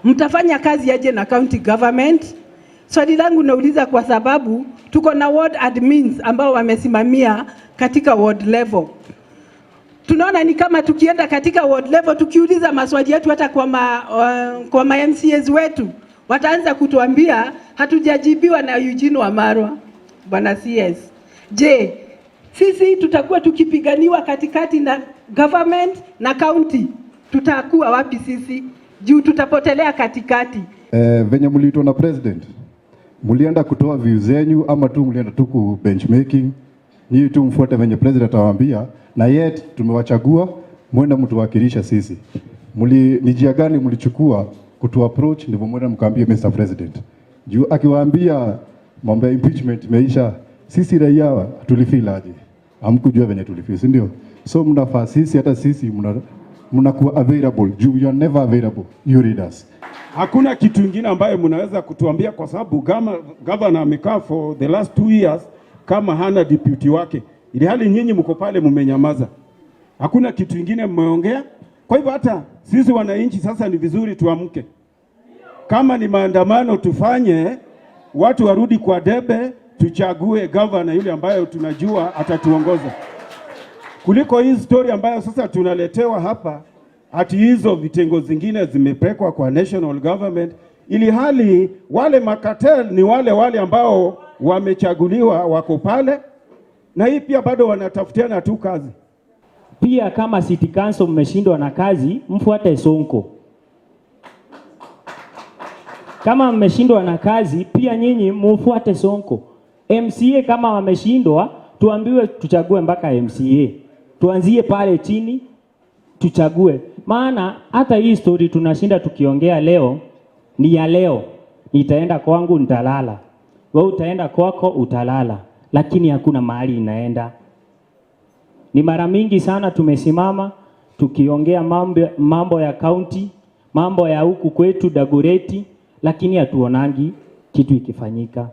Mtafanya kazi aje na county government? Swali langu nauliza kwa sababu tuko na ward admins ambao wamesimamia katika ward level. Tunaona ni kama tukienda katika ward level tukiuliza maswali yetu hata kwa ma MCAs wetu wataanza kutuambia hatujajibiwa na Eugene Wamalwa. Bwana CS, je, sisi tutakuwa tukipiganiwa katikati na government na county? Tutakuwa wapi sisi? Juu tutapotelea katikati. Venye mliitwa na president, mlienda kutoa views zenyu ama tu mlienda tu ku benchmaking? Nyinyi tu mfuate venye president atawaambia, na yet tumewachagua mwenda mtuwakilisha sisi. Ni njia gani mlichukua kutu approach ndivyo mwenda mkaambie Mr. President? Juu akiwaambia mambo ya impeachment imeisha, sisi raia tulifeel aje? Hamkujua venye tulifeel, si ndio? So mnafaa sisi, hata sisi mnakuwa available, juu you are never available, you leaders. Hakuna kitu ingine ambayo mnaweza kutuambia kwa sababu governor amekaa for the last 2 years kama hana deputy wake, ili hali nyinyi mko pale mmenyamaza. Hakuna kitu ingine mmeongea. Kwa hivyo hata sisi wananchi sasa ni vizuri tuamke, kama ni maandamano tufanye, watu warudi kwa debe, tuchague governor yule ambayo tunajua atatuongoza, kuliko hii story ambayo sasa tunaletewa hapa ati hizo vitengo zingine zimepelekwa kwa national government, ili hali wale macartel ni wale wale ambao wamechaguliwa wako pale, na hii pia bado wanatafutiana tu kazi. Pia kama city council mmeshindwa na kazi, mfuate Sonko. Kama mmeshindwa na kazi, pia nyinyi mufuate Sonko. MCA kama wameshindwa, tuambiwe tuchague mpaka MCA, tuanzie pale chini tuchague. Maana hata hii story tunashinda tukiongea leo ni ya leo. Nitaenda kwangu nitalala, wewe utaenda kwako utalala, lakini hakuna mahali inaenda. Ni mara mingi sana tumesimama tukiongea mambo ya county, mambo ya huku kwetu Dagoretti, lakini hatuonangi kitu ikifanyika.